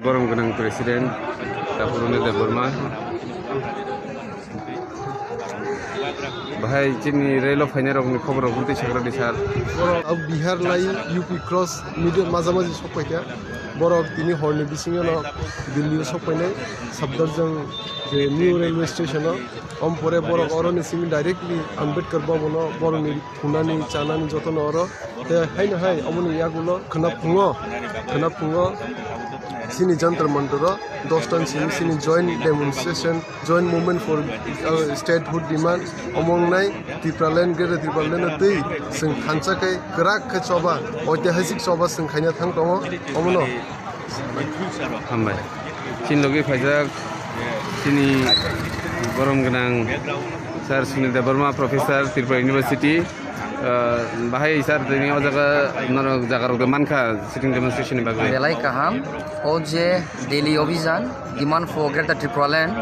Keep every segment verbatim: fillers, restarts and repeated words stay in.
Borom gwnang President Taphuruni Debbarma. Bahai chini relo phainai rokni khobor rok bwtwi sagra di sir. Borok Bihar lai U P cross middle maza maji sok paikha. Borok tini horni bisingo no Delhi o sok painai Safdarjung je new railway station o. Om pore borok oro ni simi directly Ambedkar Bhavan o borok ni thunani chanani joto no oro. Te haino hai omoni yagulo khwna phungo, khwna phungo chini Jantar Mantar o dos ta ni simi chini joint demonstration, joint movement for, uh, statehood demand omo wngnai Tipraland, Greater Tipraland o twi chwng thansa khe kwrak khe choba, oitihasik choba chwng khaina thang tongo omono. Hambai. Chini logi phaijak chini borom gwnang Sir Sunil Debbarma, Professor, Tripura University. Ah, bahai sir, tini o jaga norok jaga rok mankha sitting demonstration ni bagwi. Belai kaham. O je Delhi Obhijan, demand for Greater Tripura Land,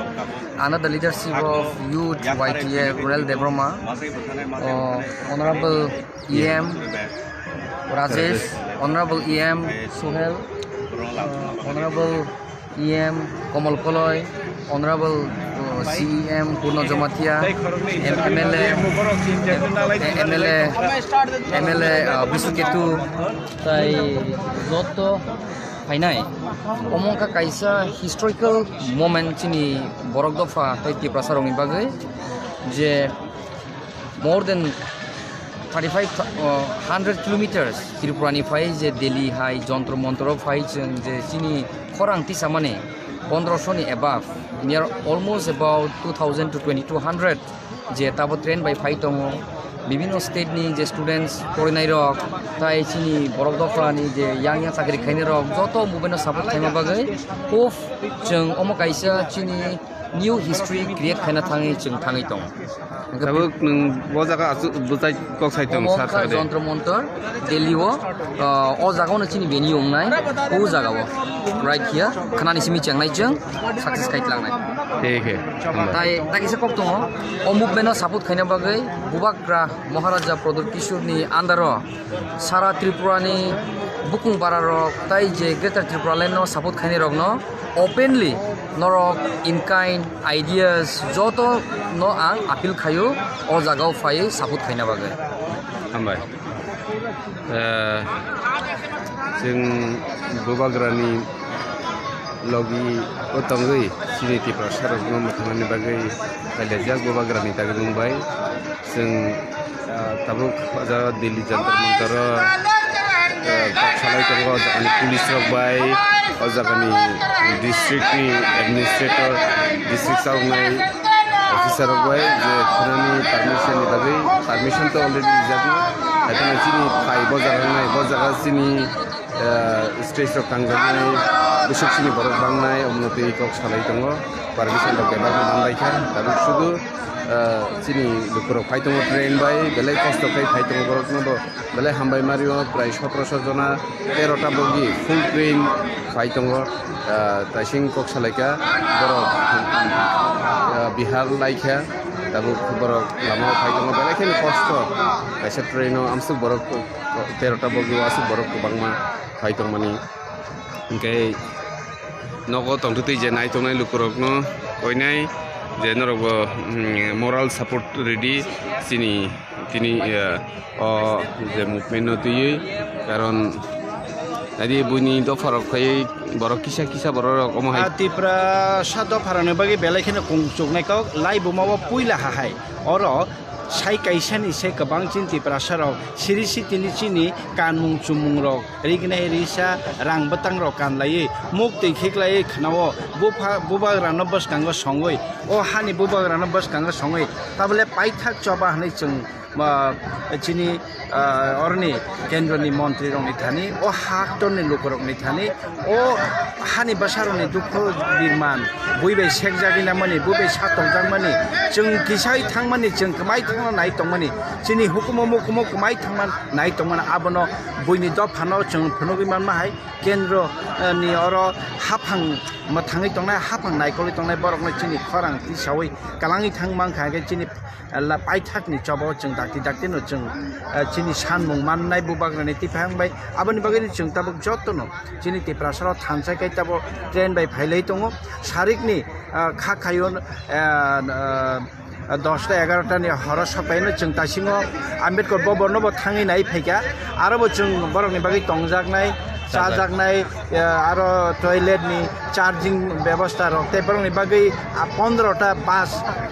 under the leadership of youth Y T A Runel Debbarma, o Honorable E M Rajesh, Honorable E M Suhel, uh, Honorable E M Komol Koloi, Honorable, uh, C E M Purno Jamatia, M-, M L A, M-, M L A, M L A, uh, Bisu Ketu, tai joto phainai. Omo wngkha kaisa historical moment chini borok dopha tai Tiprasa rokni bagwi, je more than thirty-five, uh, hundred kilometers Tripura ni phai je Delhi hai Jontro Montro phai chwng je chini khorang tisamani pondroso ni above, near almost about two thousand to twenty-two hundred je tabo train bai phai tongo. Bibino state ni je students porinai rok tai chini borok dopha ni je yang yang chakri khainai rok joto movement no support khaima bagwi hope chwng omo kaisa chini new history create khaina thangwi chwng thangwi tongo. Hwnkhe tabuk nwng bo jaga achu-, bwchai kok sai tong, omo sir, wngkha sir de. Jontro Montor, Delhi o, ah, o jaga ono chini venue wngnai, o jaga o. Right here, khnani simi chengnai chwng, success khai tlangnai. Thik he, hambai. Tai, tai kisa kok tongo, o movement no support khaina bagwi, Bubagra Maharaja Pradyut Kishore ni under o, Sara Tripura ni bukung bara rok tai je Greater Tripura Land no support khainai rok no openly norok in kind ideas joto no ang appeal khaio o jaga o phai support khaina bagwi. Hambai. Eh, chwng Bubagra ni logi o tongwi chini Tiprasa rok no mwthangna ni bagwi phailajak Bubagra ni dagimung bai. Chwng, ah, tabuk o jaga Delhi Jantar Mantar o, ah, kok salai tongo o jagani police rok bai, o jagani district ni administrator, district chawrwngnai officer rok bai je khwnani permission ni bagwi, permission to already rijak no, haikhe chini phai bo jaga wngnai, bo jaga chini, ah, stage rok tangjaknai, bwswk chini borok bangnai, omono twi kok salai tongo, permission rok bebak no manlai kha, tabuk sudu ah, chini lukurok phai tongo train bai, belai kosto khe phai tongo borokno bo, belai hambai mario, prai sotoroso jona, terota bogi full train phai tongo, ah, taising kok salaikha borok, ah, Bihar laikha, tabuk borok lama o phai tongo, belai kheno kosto, kaisa train o amsuk borok terota bogi o aswk borok kwbangma phai tongmani. Hwnkhe nogo tongthwtwi je naitongnai lukurokno koinai je norokbo, mm, moral support ridi chini tini, eh, o je movement no twiwi, karon nadi buini dopharok phaiwi borok kisa kisa borok rok omo hai. Ah, Tiprasa dopharokni bagwi belai kheno kung chuknai kok lai buma o puila ha hai oro sai kaisani se kwbang chini Tiprasa rok siri sitini chini kanmung chumung rok. Rignai risa rang bwtang rok kanlaiwi, muk twi khiklaiwi khwnao, bupha-, bubagrano bwskango songwi, o hani bubagrano bwskango songwi, tabole paithak choba hwnwi chwng, ah, chini, ah, oroni kendroni montri rokni thani, o haktorni lukurokni thani, o hani bwsarokni dukhu birman, bui bai sekjagwi nangmani, bui bai satokjakmani, chwng kisai thangmani, chwng kwmai thangna nai tongmani, chini hukumu mukumu kwmai thangna nai tongmani, abono buini dophano chwng phunugwi manma hai, kendro, eh, ni oro haphang mwthangwi tongnai, haphang naikolwi tongnai borokno chini khorang tisawi kwlangwi thang mankha, hwnkhe chini, eh, la-, paithakni choba o chwng Dakti dakti no chwng, eh, chini sanmung mannai bubagrani tiphang bai. Aboni bagwi no chwng tabuk jotono chini Tiprasaro thansa khe tabuk train bai phailai tongo. Sarikni, eh, kha khayo, eh, eh, dosta egarota ni horo sopaino chwng taisingo Ambedkar Bhavan no bo thangwi nai phaikha. Aro bo chwng borokni bagwi tongjaknai, chajaknai, eh, aro toilet ni charging bebosta rok tei borokni bagwi, ah, pondro ta bus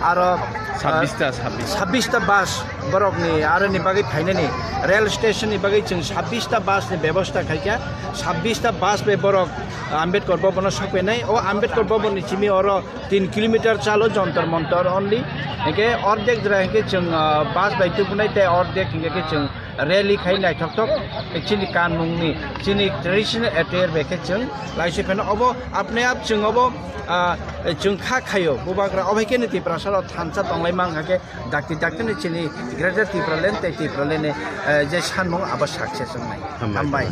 aro, ah, sabbish ta, sabbish. Sabbish ta bus borokni aroni bagwi phainani, rail station ni bagwi chwng sabbish ta bus ni bebosta khaikha. Sabbish ta bus bai borok Ambedkar Bhavan no sokphainai. O Ambedkar Bhavan ni simi oro tin kilometer chalo Jantar Mantar only. Hingke ordek jora hingke chwng, ah, bus bai tubunai tei ordek hingke khe chwng rally khai naithok thok chini kanmungni, chini traditional attire bai khe chwng laisi phano obo apne ap chwng obo, ah, chwng kha khaio bubagra obo hai khe ni Tiprasaro thansa tonglai mang kha khe dakti dakti ni chini Greater Tipraland tei Tipraland ni, eh, je sanmung abo success wngnai. Hambai.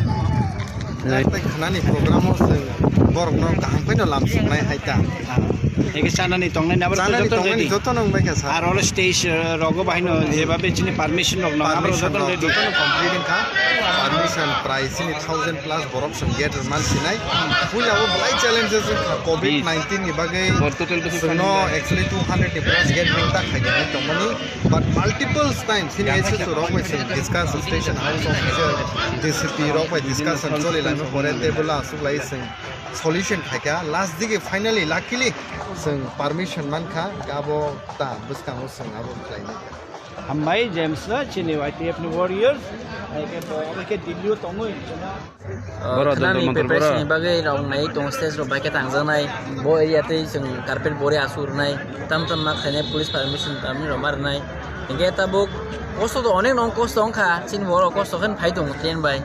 Hambai. Tei khanani program o chwng borokno kaham khaino lam swngnai hai ta. Eke chanani tongnai nabo chanani joto tongnai ready. Joto nang bai kha sa. Ar oro stage, eh, rogo bahino jeba be chini permission rok nang abo permission joto rok ready. Joto no complete wngkha. Permission price chini thousand plus borok chwng gate rwman sinai. Puila o belai challenges wngkha covid nineteen ni bagwi. Bor total bwswk chwngno khainai. Actually two hundred ni plus gate wngta khainai tongmani. But multiple times chini S S O rok bai chwng discuss station house officer D C P rok bai discussion choli laima pore table aswk lai chwng solution khaikha. Last digi finally luckily chwng permission mankha, abo ta bwskango chwng abo khlainai. Hambai James no chini Y T F ni warriors. Hai khe bo, abo khe Delhi o tongwi. Boro khnani Jantar Mantar preparation boro. Ni bagwi rok nai tong stage rok bai khe tangjaknai. Bo area tei chwng carpet bori asuk rwnai. Tam tam ma khainai police permission tamni rok ma rwnai. Hingke tabuk kosto to onek nong kosto wngkha. Chini borok kosto khe phai tongo train bai.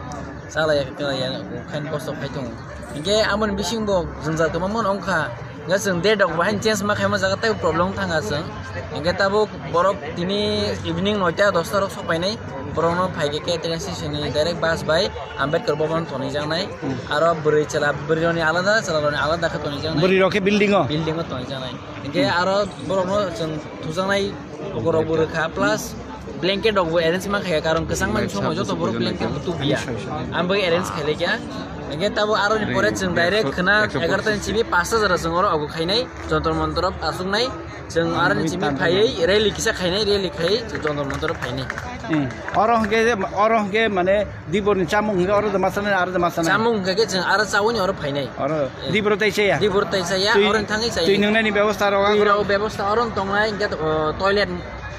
Chalai ya, chalai ya, khain kosto phai tongo. Hingke amoni bising bo jwngjal kwbangma wngkha. Hingke chwng date rok bahai change ma khaima jaga tei problem thanga chwng. Hingke tabuk borok tini evening noita dosta rok sok painai. Borokno phai khe train station ni direct bus bai Ambedkar Bhavan tonwi jaknai. Hmm. Aro bwrwi chwla, bwrwi rokni alada, chwla rokni alada khe tonwi jaknai. Bwrwi rok khe building o? Building o tonwi jaknai. Hingke aro borokno chwng thujaknai borok bo rwkha, plus blanket rok bo arrange ma khaikha, karon kwchangmani somoi joto borok blanket bo tubiya. Ang bai arrange khailai kha. Hingke tabuk aroni pore chwng direct khna egarota ni simi pasta jora chwng oro ogo khainai Jantar Mantar o aswknai. Chwng aroni simi phaiwi rally kisa khainai, rally khai Jantar Mantar o phainai. Hmm. Oro hwnkhe, oro hwnkhe mane Dibor ni chamung hwnkhe oro da masanai, aro da masanai. Chamung hwnkhe khe chwng aro chawi ni oro phainai. Oro. Eh. Dibor tai chaya? Dibor tai chaya, twi, oro thangwi chaya. Twi nwngnani bebostha rok twi agro? Rok bebostha oro tongnai, hwnkhe, uh, toilet,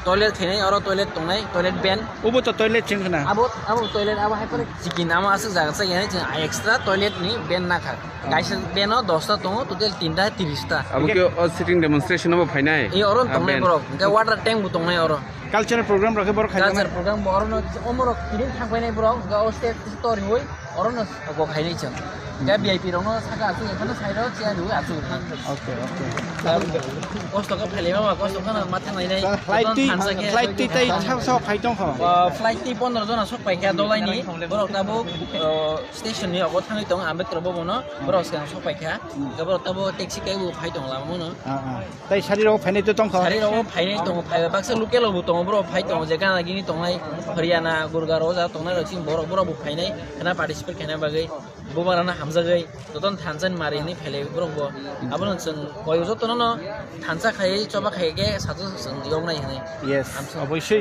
toilet khainai, oro toilet tongnai, toilet ben. Ubo to toilet chwng khna? Abo, abo toilet, abo hai pore chicken, amo aswk jaga chaya, chwng extra toilet ni ben nakha. Kaisa ben o dosta tongo, total tinta tiris ta. Abo khe o sitting demonstration obo phainai? E, oro tongnai borok, hwnkhe water tank bo tongnai oro. Cultural program rok khe borok khaijak nai? Cultural program bo orono omorok kiring thangpainai borok, hwnkhe o stage toriwi orono go khainai chwng. Hwnkhe V I P rokno saka achuk phano side o chair rwi achuk phano. Okay, okay. Kosto khe phailai mama, kosto kheno ma thanglai nai. Flight twi, thansa khe flight twi tai thangsa phai tongkho? O, flight twi pondro jona sok paikha dolaini, borok tabuk, o, station ni ogo thangwi tongo Ambedkar Bhavan o, borok swkang sok paikha. Hwnkhe borok tabuk taxi kaibo phai tongo lama mano. Ah, ah. Tai sari rok phainai to tongkha? Sari rok phainai tongo, phai baksa local rok bo tongo, borok phai tongo, je gana gini tongnai, Haryana, Gurgaon o ja tongnai rok chini borok, borok bo phainai, khana participate khaina bagwi, bubagrano hamjagwi, jotono thansa ni mari hinwi phailai borok bo. Abono chwng koi jotono no thansa khai, choba khai khe sajo chwng yoknai hinwi. Yes, obosoi.